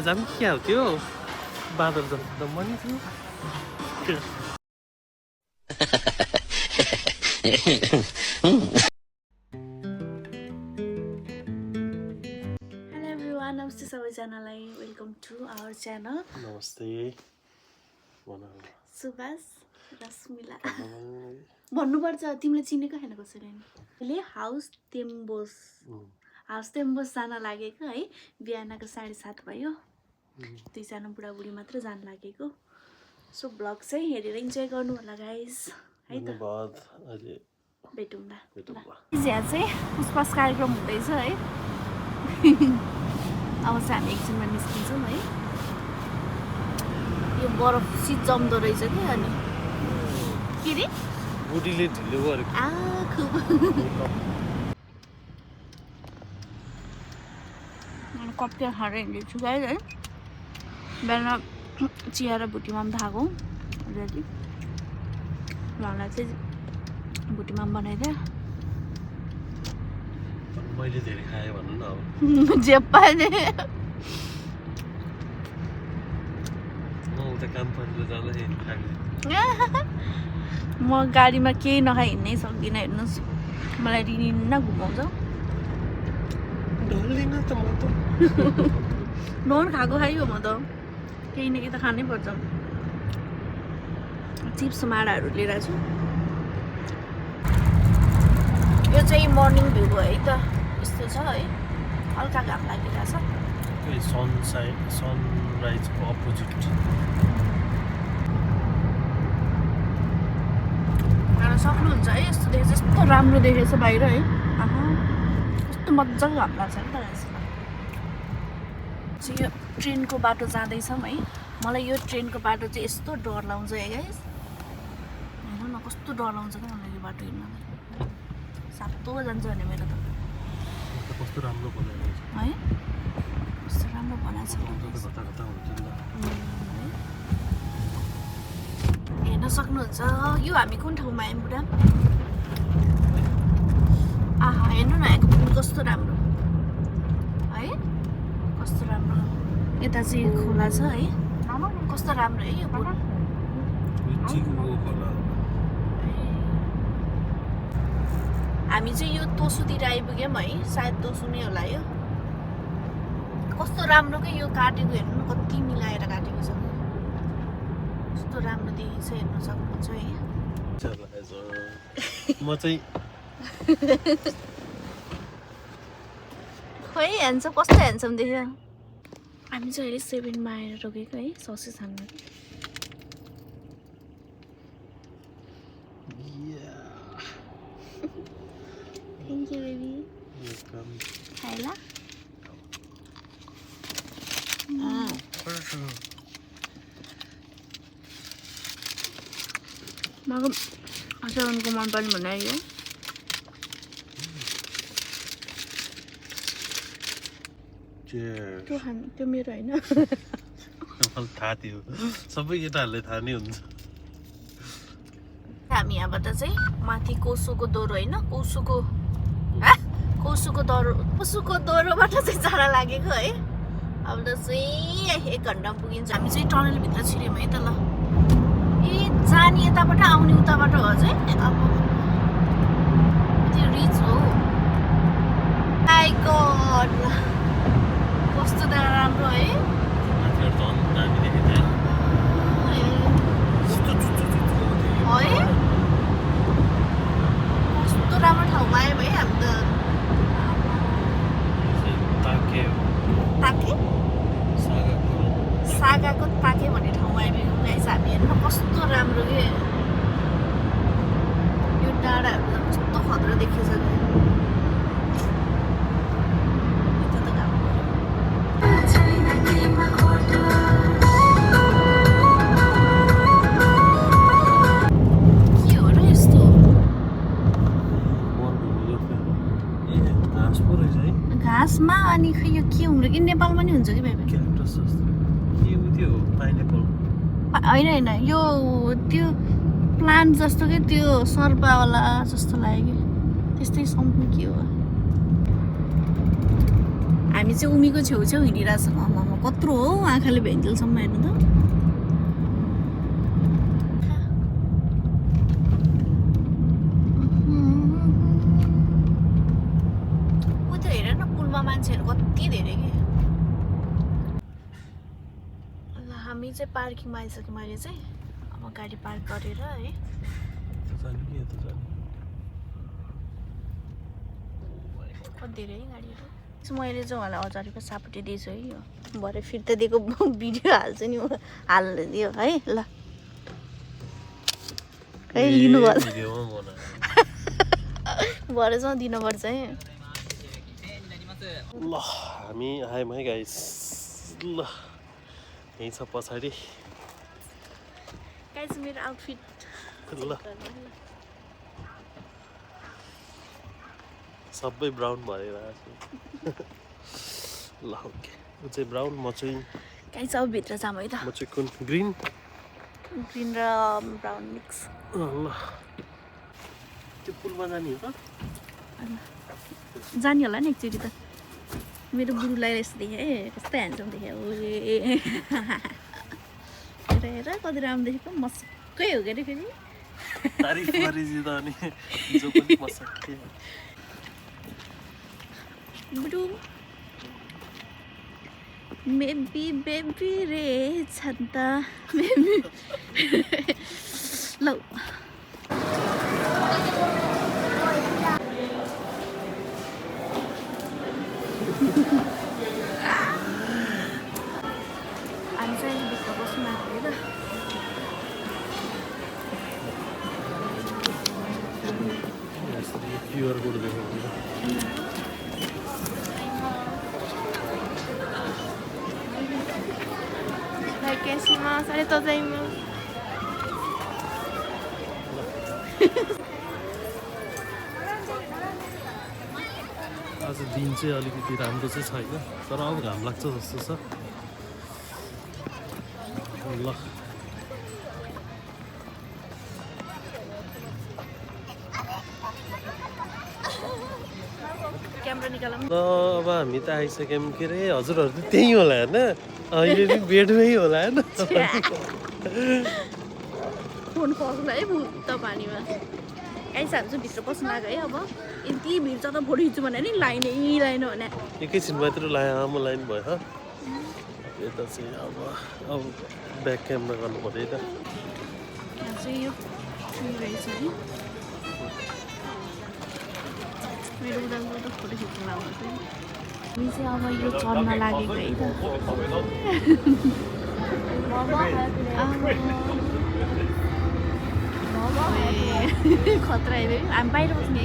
दामी क्या हो त्यो बाँदर जस्तो त मनी छु हेलो एभ्रिवान नमस्ते सबैजनालाई वेलकम टु आवर च्यानल नमस्ते सुभाष रश्मिला भन्नुपर्छ तिमीले चिनेको छैन कसैले अहिले हाउस तेम्बोस जान लागेको है बिहानको 7:30 भयो दुईजना बुढाबुढी मात्र जान लागेको सो ब्लग चाहिँ हेरेर इन्जोय गर्नु होला गाइस है त भेटौँला यहाँ चाहिँ पुष्पास कार्यक्रम हुँदैछ है अब चाहिँ हामी एकछिनमा निस्किन्छौँ है यो बरफ शीत जम्दो रहेछ कि अनि के रे बुढीले ढिलो गरेको कप्टिया खाएर हिँड्दैछु गाइस है बिहान चिया र भुटीमाम थाको अलरेडी उहाँलाई चाहिँ भुटीमाम बनाइदियो मैले धेरै खाएँ भन्नु न अब जे पाएँ म उता काम परेर जाँदाखेरि खाएँ म गाडीमा केही नखाइ हिँड्नै सक्दिनँ हेर्नुहोस् मलाई रिनिन घुमाउँछ ढल्दिन त म त नन खाएको खायो म त केही न केही त खानै पर्छ चिप्स माडाहरू लिएर छु यो चाहिँ मर्निङ भ्यू हो है त यस्तो छ है हल्का घाम लागिरहेछ सनराइजको अपोजिट हेर्न सक्नुहुन्छ है यस्तो देखेछ यस्तो राम्रो देखेछ बाहिर है कस्तो मजाको घाम लाग्छ नि त चाहिँ यो ट्रेनको बाटो जाँदैछौँ है मलाई यो ट्रेनको बाटो चाहिँ यस्तो डर लाउँछ है गाइस हेर्नु न कस्तो डर लाउँछ क्या मलाई यो बाटो हिँड्न सातो जान्छ भने मेरो त कस्तो राम्रो बनाएको छ है कस्तो राम्रो बनाएको छ हेर्न सक्नुहुन्छ यो हामी कुन ठाउँमा आयौँ बुढा आहा हेर्नु न यहाँको फुल कस्तो राम्रो है कस्तो राम्रो यता चाहिँ खोला छ है कस्तो राम्रो है यो फुल हामी चाहिँ यो तोसुतिर आइपुग्यौँ है सायद तोसु नै होला यो कस्तो राम्रो के यो काटेको हेर्नु न कति मिलाएर काटेको छ कस्तो राम्रो देखिन्छ हेर्न सक्नुहुन्छ है म चाहिँ खै ह्यान्डसम कस्तो ह्यान्डसम देख्यो हामी चाहिँ अहिले 7मा आएर रोकेको है ससेज खानु थ्याङ्क यू बेबी खाएला मको सेवनको मन पनि भन्ने यो त्यो मेरो होइन थाहा थियो सबै केटाहरूलाई थाहा नै हुन्छ हामी यहाँबाट चाहिँ माथि कोसुको दोरो होइन कोसुको दोरोबाट चाहिँ जान लागेको है अब त चाहिँ 1 घन्टा पुगिन्छ हामी चाहिँ टनलभित्र छिर्यौँ है त ल ए जाने यताबाट आउने उताबाट हो चाहिँ अब त्यो रिच हो माइ गॉड कस्तो राम्रो है कस्तो राम्रो ठाउँमा आयो है हामी त ताके सागाको ताके भन्ने ठाउँमा आइपुग्यौँ गाइस हामी हेर्नु कस्तो राम्रो के यो डाँडाहरू त कस्तो खतरा देखिन्छ घाँसमा अनि खै यो के हुन्छ कि नेपालमा नि हुन्छ कि बेबी होइन यो त्यो प्लान्ट जस्तो कि त्यो सर्पावाला जस्तो लाग्यो कि त्यस्तै सम्म के हो हामी चाहिँ उमीको छेउछेउ हिँडिरहेको छौँ आमामा कत्रो हो आँखाले भेन्जेलसम्म हेर्नु त उता हेर न पुलमा मान्छेहरू कति धेरै के ल हामी चाहिँ पार्किङमा आइसक्यौँ मैले चाहिँ अब गाडी पार्क गरेर है कति धेरै गाडीहरू मैले चाहिँ उहाँलाई 1000 रुपियाँ सापटी दिएछु है यो भरे फिर्ता दिएको भिडियो हाल्छु नि हालिदियो है ल है लिनुभयो भरेसम्म दिनुपर्छ है ल हामी आयौँ है गाइस ल यहीँ छ पछाडि गाइस मेरो आउटफिट ल सबै ब्राउन भएर आएको ल ओके ऊ चाहिँ ब्राउन म चाहिँ गाइस अब भित्र जाम है त म चाहिँ कुन ग्रिन ग्रिन र ब्राउन मिक्स ल त्यो पुलमा जाने हो त जाने होला नि एकचोटि त मेरो गुरुलाई यस्तो देखेँ कस्तो ह्यान्डसम देखेँ हेर हेर कति राम्रो देखेको मस्कै हो के अरे फेरि तारिफ गरेपछि त अनि जो पनि मसक्कै बुडु बेबी बेबी रे छन्त बेबी लौ हामी चाहिँ भित्र बस्नु आएको है त क्युआर कोड देखाउँछ 拝見します。ありがとうございます。 आज दिन चाहिँ अलिकति राम्रो चाहिँ छैन तर अब घाम लाग्छ जस्तो छ ल क्यामेरा निकालौँ ल अब हामी त आइसक्यौँ के अरे हजुरहरू त त्यहीँ होला होइन अहिले पनि बेडमै होला होइन फोन पक्नु है भुत्त पानीमा गाइस हामी चाहिँ भित्र पस्नु लाग्यो है अब यति भिड छ त फोटो खिच्छु भने नि लाइनै लाइन हो भने एकैछिन मात्र लामो लाइन भयो यता चाहिँ अब ब्याक क्यामेरा गर्नु पऱ्यो त यहाँ चाहिँ यो रहेछ नि मेरो उदालको त फोटो खिच्नु लाउनु चाहिँ हामी चाहिँ अब यो चढ्न लागेको है त खतरा है हामी बाहिर बस्ने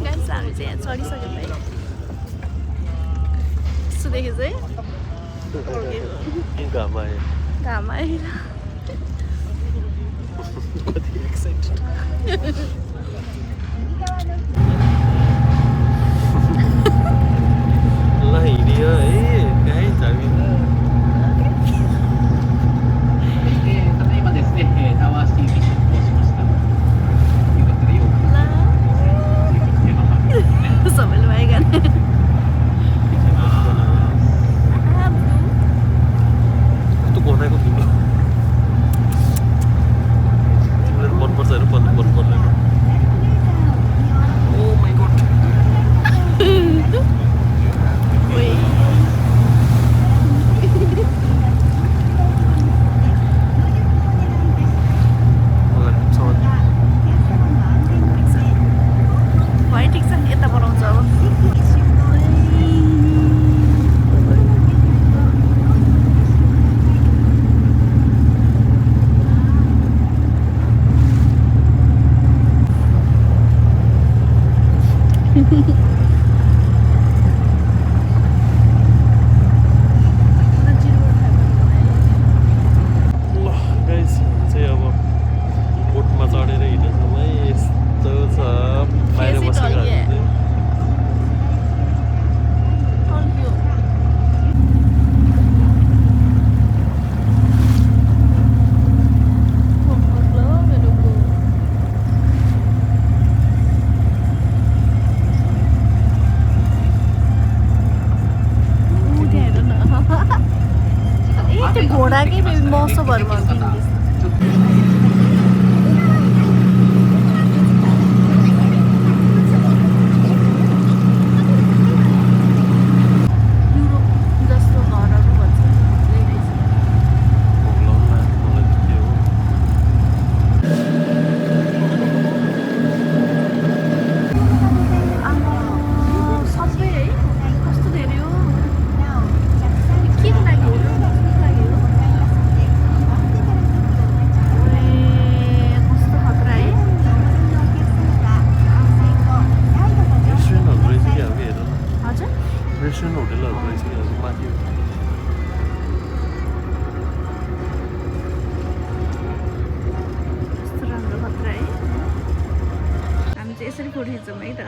गाइस हामी चाहिँ यहाँ चढिसक्यौँ है यस्तो देखेँ चाहिँ घाम आयो घाम आएर कति एक्साइटेड ल हिँड्यो है गाइस हामी त ただいまですね、タワーシティに出港しました。よかったらよくついてきてます。 सबैले भइगयो कस्तो बनाएको तिम्रो तिमीलाई मनपर्छ होइन मन पर्दैन होला कि मौसमहरूमा पिङ्क यसरी फोटो खिच्छौँ है त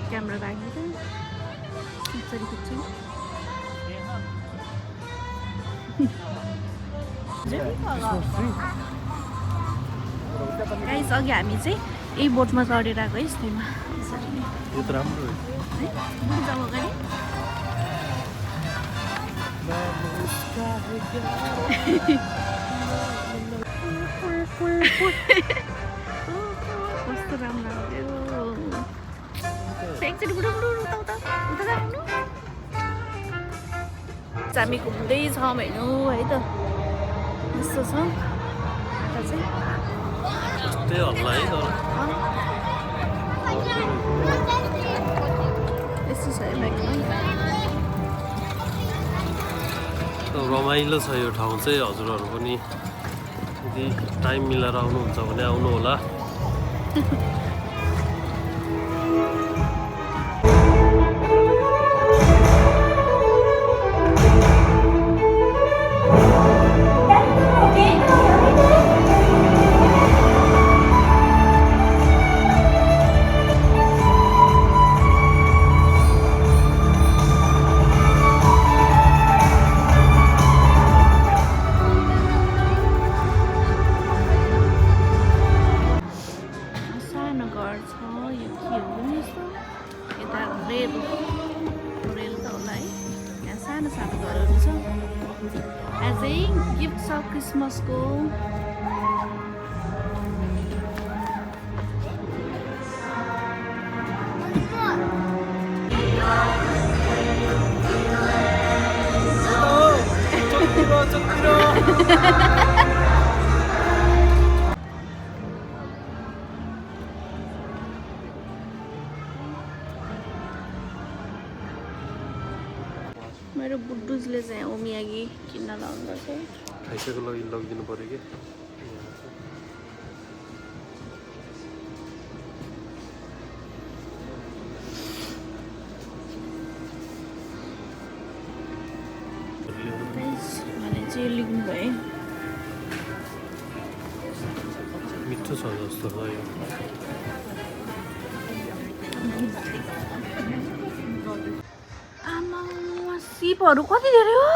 क्यामेरा राख्नु त यसरी खिच्छौँ गाइस अघि हामी चाहिँ यही बोटमा चढेर आएको है यस्तैमा यसरी नै यो त राम्रो हो है बुझ्छौँ अगाडि कस्तो राम्रो लाग्यो एकचोटि उता जानु हामी घुम्दैछौँ हेर्नु है त यस्तो छ त्यस्तै हल्ला है यस्तो छ रमाइलो छ यो ठाउँ चाहिँ हजुरहरू पनि यदि टाइम मिलाएर आउनुहुन्छ भने आउनु होला गिफ्ट्स अफ क्रिसमसको मेरो बुड्डुजले चाहिँ ओमियागी किन्न लाउँदा चाहिँ खाइसकेको लागि लगिदिनु पऱ्यो कि भने चाहिँ लिनु भए मिठो छ जस्तो लाग्यो आमा सिपहरू कति धेरै हो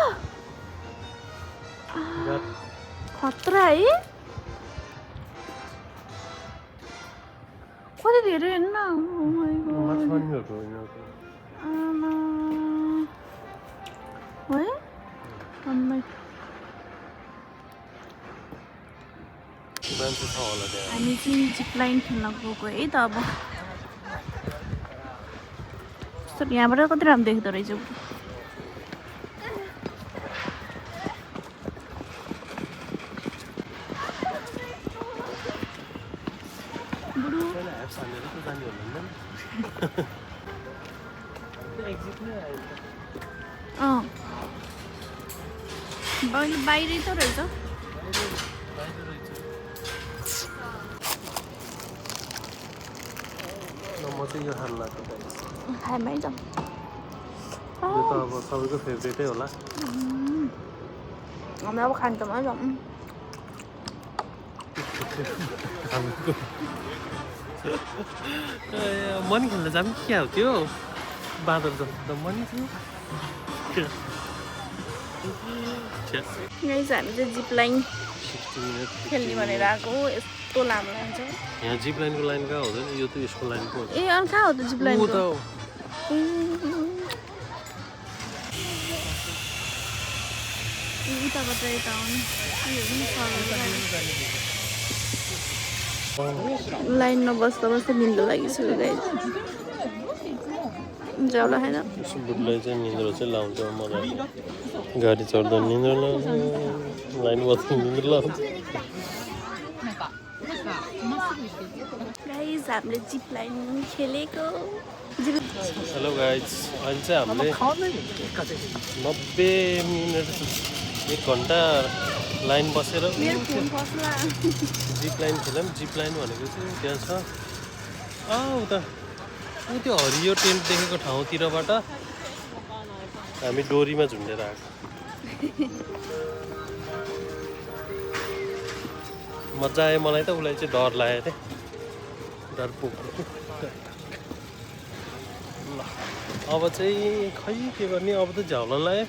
खतरा है कति धेरै हेर्नु न आमा है हामी चाहिँ जिप लाइन खेल्न गएको है त अब यहाँबाट कति राम्रो देख्दो रहेछ बाहिरै त रहेछ म चाहिँ यो खान लाग्यो खाएमै जाउँ यो त अब सबैको फेभरेटै होला हामी अब खान्छौँ जाउँ मनी खेल्न जाऊँ क्या हो त्यो बाँदर जस्तो त मनी थियो गाइस हामी चाहिँ जिप लाइन खेल्ने भनेर आएको यस्तो लामो लान्छ यहाँ जिप लाइनको लाइन कहाँ हुँदैन यो त यसको लाइनको ए अनि कहाँ हो त जिप लाइन त उताबाट यता आउने लाइनमा बस्दा बस्दा निन्द्रो लागिसक्यो गाइस जाउला होइन बुढलाई चाहिँ निन्द्रो चाहिँ लाउँछ मलाई गाडी चढ्दा निन्द्रो लाउँछ लाइन बस्दा निन्द्रो लाउँछ गाइस हामीले जिप लाइन खेलेको हेलो गाइज अहिले चाहिँ हामीले 90 मिनट 1 घन्टा लाइन बसेर मेरो फोन फस्ला जिप लाइन खेल्यौँ जिप लाइन भनेको चाहिँ त्यहाँ छ उता त्यो हरियो टेन्ट देखेको ठाउँतिरबाट हामी डोरीमा झुन्डेर आएको मजा आयो मलाई त उसलाई चाहिँ डर लाग्यो अरे डर पुग्यो ल अब चाहिँ खै के गर्ने अब त झ्याउला लाग्यो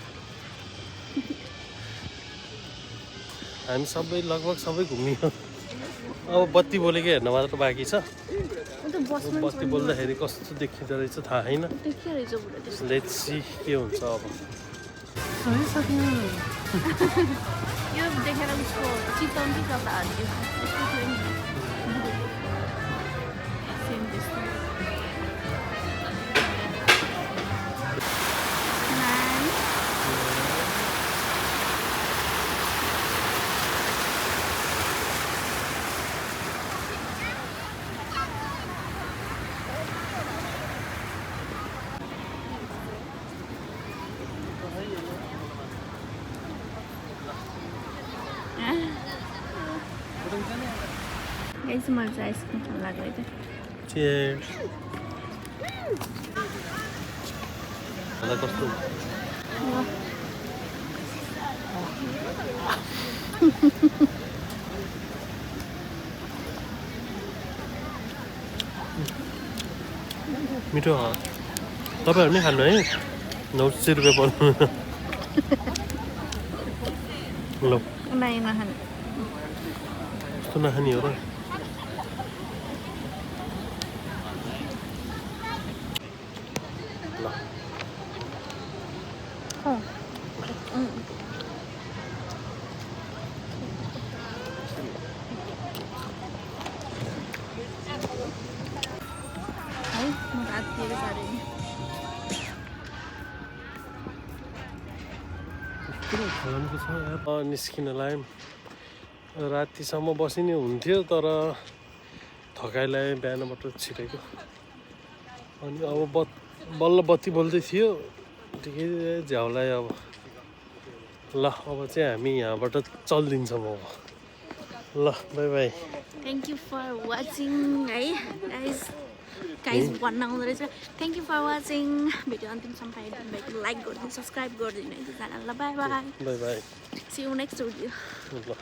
हामी सबै लगभग सबै घुमियो अब बत्ती बोलेको हेर्न मात्र बाँकी छ बत्ती बोल्दाखेरि कस्तो देखिँदो रहेछ थाहा छैन लेट्स सी के हुन्छ अब यो देखेर उसको चितवन कि कता हाल्यो सेम त्यस्तो गाइस मलाई चाहिँ आइसक्रिम खान लाग्यो त Cheers. Ada kostum. मिठो हो तपाईहरु नि खानु है 900 रुपैयाँ पर्छ ल नहीं नखाने कस्तो नखाने हो र निस्किन लाग्यौँ रातिसम्म बसिने हुन्थ्यो तर थकाइलाई बिहानबाट छिटेको अनि अब बल्ल बत्ती बोल्दै थियो ठिकै झ्याउलाई अब ल अब चाहिँ हामी यहाँबाट चल्दिन्छौँ अब ल bye bye thank you for watching है गाइस भन्न आउँदो रहेछ thank you for watching video अन्तिमसम्म हेरिदिनु भएको लाइक गरिदिनु सब्सक्राइब गरिदिनु है च्यानललाई bye bye bye bye see you next video ल